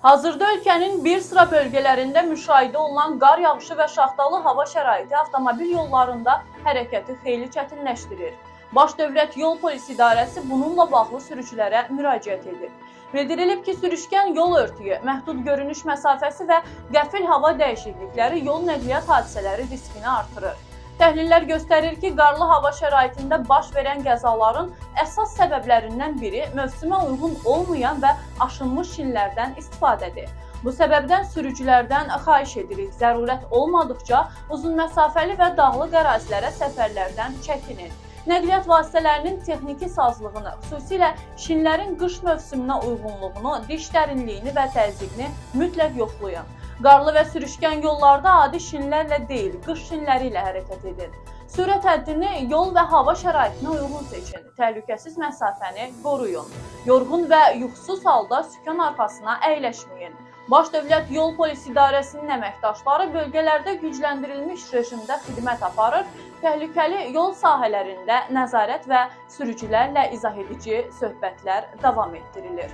Hazırda ölkənin bir sıra bölgələrində müşahidə olunan qar yağışı və şaxtalı hava şəraiti avtomobil yollarında hərəkəti xeyli çətinləşdirir. Baş Dövlət Yol Polisi İdarəsi bununla bağlı sürücülərə müraciət edib. Bildirilib ki, sürüşkən yol örtüyü, məhdud görünüş məsafəsi və qəfil hava dəyişiklikləri yol nəqliyyat hadisələri riskini artırır. Təhlillər göstərir ki, qarlı hava şəraitində baş verən qəzaların əsas səbəblərindən biri mövsümə uyğun olmayan və aşınmış şinlərdən istifadədir. Bu səbəbdən sürücülərdən xahiş edirik, zərurət olmadıqca uzun məsafəli və dağlıq ərazilərə səfərlərdən çəkinin. Nəqliyyat vasitələrinin texniki sazlığını, xüsusilə şinlərin qış mövsümünə uyğunluğunu, diş dərinliyini və təzyiqini mütləq yoxlayın. Qarlı və sürüşkən yollarda adi şinlərlə deyil, qış şinləri ilə hərəkət edin. Sürət həddini yol və hava şəraitinə uyğun seçin. Təhlükəsiz məsafəni qoruyun. Yorğun və yuxusuz halda sükan arxasına əyləşməyin. Baş Dövlət Yol Polisi İdarəsinin əməkdaşları bölgələrdə gücləndirilmiş rejimdə xidmət aparır, təhlükəli yol sahələrində nəzarət və sürücülərlə izah edici söhbətlər davam etdirilir.